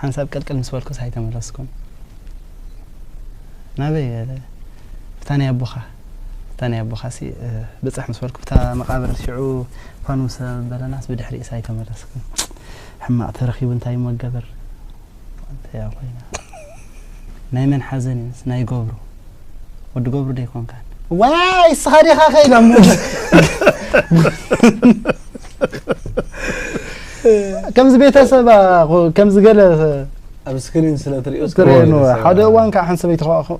ሓንሳብ ቀልቅል ምስ በልኩስ ኣይተመለስኩን። ናበይ? ብታ ናይ ኣቦኻ፣ ብታ ናይ ኣቦኻሲ፣ እ፣ ብጽሕ ምስ በልኩ፣ ብታ መቓብር ሽዑ ፋኑስ በለናስ ብድሕሪኡስ ኣይተመለስኩን። ሕማቕ ተረኺቡ እንታይ እሞ ገበር? እንታይ ኮይና? ናይ መን ሓዘን እዩስ? ናይ ገብሩ። ወዲ ገብሩ ዶ ኣይኮንካን? ዋይ፣ እስኻ ዲኻ ከይዳ እሞ። ከምዚ ቤተሰብ፣ ከምዚ ገለ ኣብ ስክሪን ስለ ትሪኦ ትሪኦ ስክሪን ነው። ሓደ እዋን ከዓ ሓንቲ ሰበይቲ ኸ-፣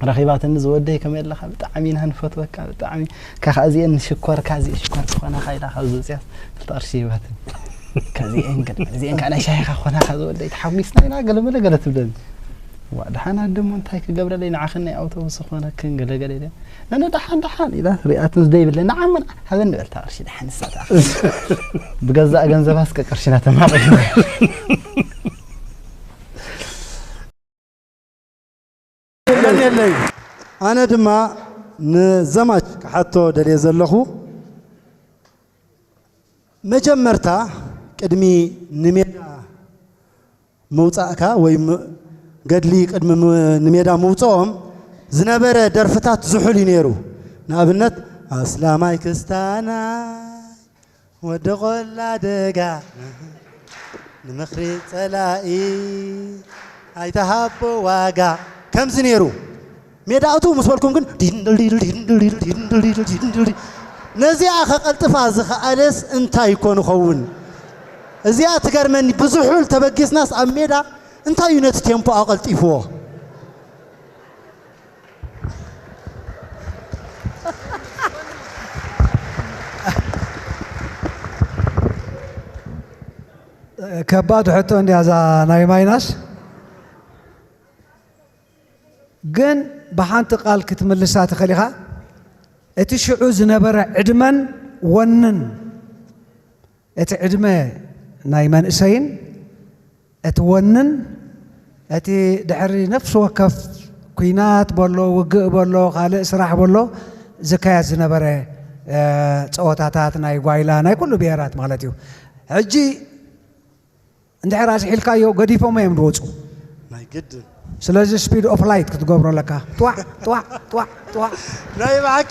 ረኺባትኒ፣ ዝወደይ ከመይ ኣለኻ? ብጣዕሚ ኢና ንፈትወካ፣ ብጣዕሚ። ካኻ እዚአን ሽኮርካ፣ እዚአ ሽኮር ክኾናኻ ኢላ ካብ ዝውፅያት ክልተ ቅርሺ ሂባትኒ። ከዚአን ገለ፣ እዚአን ከዓ ናይ ሻሂኻ ክኾናኻ ዝወደይ፣ ተሓጒስና ኢና፣ ገለ መለ ገለ ትብለኒ። ዋ፣ ደሓን ኣደሞ እንታይ ክገብረለይ፣ ንዓኽን ናይ ኣውቶቡስ ዝኾነክን ገለ ገለ ኢለ። ነነ ደሓን ደሓን ኢላ ሪኣትን ዝደይ ይብለ፣ ንዓመን ሃበኒ በልታ ቅርሺ ደሓን ንሳ ደኣ። ብገዛእ ገንዘባ እስከ ቅርሽና ተማቒልና። የለን የለይ። ኣነ ድማ ንዘማች ክሓቶ ደልየ ዘለኹ፣ መጀመርታ ቅድሚ ንሜዳ ምውጻእካ ወይ ም-፣ ገድሊ ቅድሚ ም-፣ ንሜዳ ምውጽኦም ዝነበረ ደርፍታት ዝሑል እዩ ነይሩ። ንኣብነት፣ ኣስላማይ ክስታናይ ወዲ ቆላ ደጋ፣ ንምኽሪ ጸላኢ ኣይተሃቦ ዋጋ፣ ከምዚ ነይሩ። ሜዳ እትው ምስ በልኩም ግን ዲንድል ዲል፣ ዲንድል ዲል፣ ዲንድል ዲል፣ ዲንድል ዲል። ነዚኣ ከቐልጥፋ ዝኸኣለስ እንታይ ኮን ይኸውን? እዚኣ ትገርመኒ። ብዙሑል ተበጊስናስ ኣብ ሜዳ እንታይ እዩ ነቲ ቴምፖ ኣቐልጢፍዎ? ከባድ ሕቶ እንድያ እዛ ናይ ማይናስ። ግን ብሓንቲ ቃል ክትምልሳ ትኽእል ኢኻ። እቲ ሽዑ ዝነበረ ዕድመን ወንን፣ እቲ ዕድመ ናይ መንእሰይን እቲ ወንን፣ እቲ ድሕሪ ነፍሲ ወከፍ ኲናት በሎ፣ ውግእ በሎ፣ ካልእ ስራሕ በሎ ዝካየድ ዝነበረ፣ እ፣ ጸወታታት ናይ ጓይላ ናይ ኩሉ ብሄራት ማለት እዩ። ሕጂ እንድሕር ኣስሒልካዮ ገዲፎሞ እዮም ዝወፁ። ናይ ግድን። ስለዚ ስፒድ ኦፍ ላይት ክትገብሮ ኣለካ። ጧዕ ጧዕ ጧዕ ጧዕ። ናይ ብሓቂ።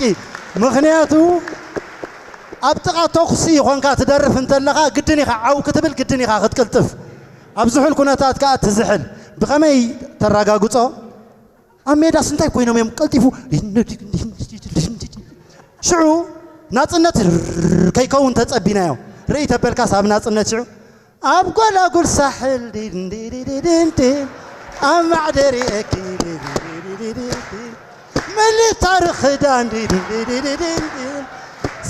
ምኽንያቱ ኣብ ጥቓ ተኹሲ ይኾንካ ትደርፍ እንተለኻ ግድን ኢኻ ዓው ክትብል፣ ግድን ኢኻ ክትቅልጥፍ። ኣብ ዝሑል ኩነታት ከኣ ትዝሕል። ብኸመይ ተረጋግጾ? ኣብ ሜዳስ እንታይ ኮይኖም እዮም ቀልጢፉ? ሽዑ ናጽነት ከይከውን ተጸቢናዮ። ርእይ ተበልካስ ኣብ ናጽነት ሽዑ ኣብ ጎላጉል ሳሕል ዲንዲዲዲንዲን ኣብ ማዕደሪ እኪ ዲንዲዲዲንዲን ምልታር ክዳን ዲንዲዲዲንዲን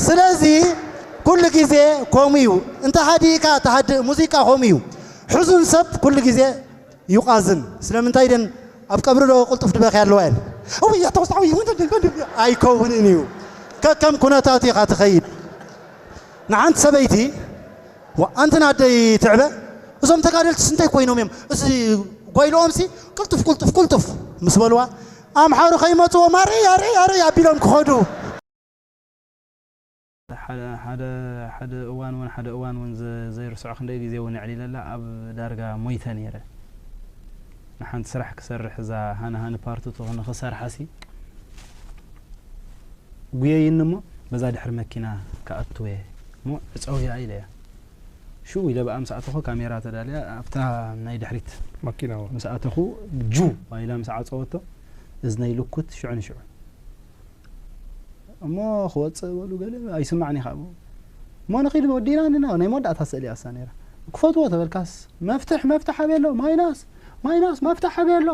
ስለዚ ኩሉ ግዜ ከምኡ እዩ። እንተ ሃዲእካ ትሃድእ ሙዚቃ ከምኡ እዩ። ሕዙን ሰብ ኩሉ ግዜ ይቋዝን። ስለምንታይ ደን ኣብ ቀብሪ ዶ ቅልጡፍ ድበኺ ኣለዋ እየን እውይ ኣተወስታዊ ኣይከውንን እዩ። ከከም ኩነታት ኢኻ ትኸይድ። ንሓንቲ ሰበይቲ ኣንቲ ናደይ ትዕበ እዞም ተጋደልትስ እንታይ ኮይኖም እዮም እዚ ጓይልኦም ሲ ቅልጡፍ ቅልጡፍ ቅልጡፍ ምስ በልዋ ኣምሓሩ ከይመፅዎም ኣረይ ኣረይ ኣረይ ኣቢሎም ክኸዱ። ሓደ እዋን እውን ሓደ እዋን እውን ዘይርስዖ ክንደይ ግዜ እውን ኣዕሊለላ ኣብ ዳርጋ ሞይተ ነይረ። ንሓንቲ ስራሕ ክሰርሕ እዛ ሃኒ ሃኒ ፓርት ንክሰርሓ ሲ ጉየይኒ እሞ በዛ ድሕሪ መኪና ክኣትው እየ እሞ ዕፀውያ ኢለያ። ሽኡ ኢለ ብኣ ምስ ኣተኹ ካሜራ ተዳልያ ኣብታ ናይ ድሕሪት መኪና ምስ ኣተኹ ጁ ኢላ ምስ ዓፀወቶ እዝነይ ልኩት ሽዑ ንሽዑ እሞ ክወፅእ በሉ ገለ ኣይስማዕን ኢኻ እሞ ንኺድ ወዲና እንድና ናይ መወዳእታ ስእሊ ኣሳ ነይራ ክፈትዎ ተበልካስ መፍትሕ መፍትሕ ኣበይ ኣሎ ማይናስ ማይናስ መፍትሕ ኣበይ ኣሎ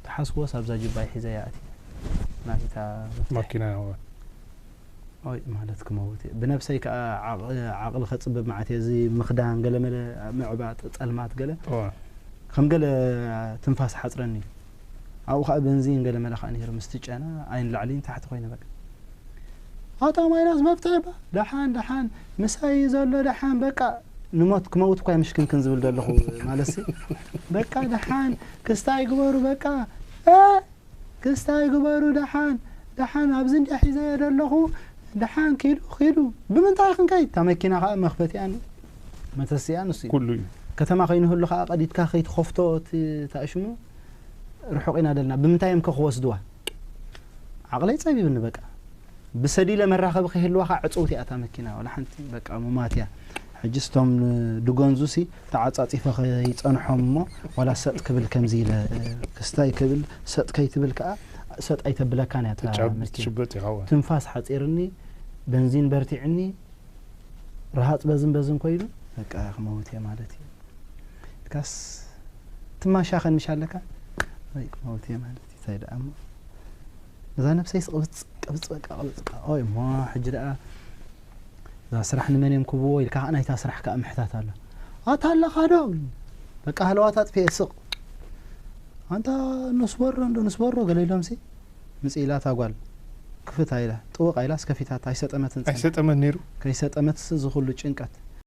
ተሓስቦስ ኣብዛ ጅባይ ሒዘያ ኣትየ ናቲታ መፍትሕ ማኪና ኦይ ማለት ክመውት እየ ብነብሰይ ከዓ ዓቕሊ ከፅብብ መዓት እየ እዚ ምኽዳን ገለመለ ምዕባጥ ፀልማት ገለ ከም ገለ ትንፋስ ሓፅረኒ እዩ ኣብኡ ከዓ በንዚን ገለመለ ከዓ ነይሩ ምስቲ ጨና ኣይን ላዕሊ ንታሕቲ ኮይነ በቃ ኣታ ማይናስ መፍትሒ ባ ደሓን ደሓን ምሳይ እዩ ዘሎ ደሓን በቃ ንሞት ክመውት እኳ ምሽክንክን ዝብል ዘለኹ ማለት ሲ በቃ ደሓን ክስታይ ግበሩ በቃ እ ክስታይ ግበሩ ደሓን ደሓን ኣብዚ እንዲያ ሒዘዮ ዘለኹ ደሓን ኪዱ ኪዱ ብምንታይ ክንከይድ እታ መኪና ከዓ መኽፈቲኣን መተሲኣን ንሱ እዩ ኩሉ እዩ ከተማ ከይንህሉ ከዓ ቀዲድካ ከይትኸፍቶ እቲ ታእሽሙ ርሑቕ ኢና ደልና። ብምንታይ እዮም ከ ክወስድዋ? ዓቕለይ ጸቢብኒ በቃ። ብሰዲለ መራኸቢ ክህልዋ ከዓ ዕጽውቲ እያ እታ መኪና፣ ዋላ ሓንቲ በቃ ሙማት እያ። ሕጂ ስቶም ድጎንዙ ሲ ተዓጻጺፈ ከይጸንሖም እሞ ዋላ ሰጥ ክብል ከምዚ ኢለ፣ ክስታይ ክብል ሰጥ ከይትብል ከዓ ሰጥ ኣይተብለካን እያ እታ ትጨብ-፣ መኪና። ትሽበጥ ኢኻ እዋ። ትንፋስ ሓጺርኒ፣ በንዚን በርቲዕኒ፣ ረሃጽ በዝን በዝን ኮይኑ በቃ ክመውት እየ ማለት እዩ። ኢልካስ ትማሻኸን ምሽ ኣለካ? ወይ ክመውት እየ ማለት እዩ። እንታይ ደኣ እሞ እዛ ነብሰይስ ቅብጽ፣ ቅብጽ በቃ ቅብጽ። ኦይ እሞ ሕጂ ደኣ እዛ ስራሕ ንመን እዮም ክብዎ ኢልካ ከዓ ናይታ ስራሕ ከዓ ምሕታት ኣሎ። ኣታ ኣለኻ ዶ? በቃ ሃለዋት ኣጥፊኤ ስቕ። ኣንታ ንስበሮ እንዶ ንስበሮ ገለ ኢሎምሲ ምጽእ ኢላ እታ ጓል ክፍት ኣይላ፣ ጥውቕ ኣይላ እስከፊታታ ኣይሰጠመትን ጸኒሓ። ኣይሰጠመን ነይሩ? ከይሰጠመትስ እዚ ኩሉ ጭንቀት።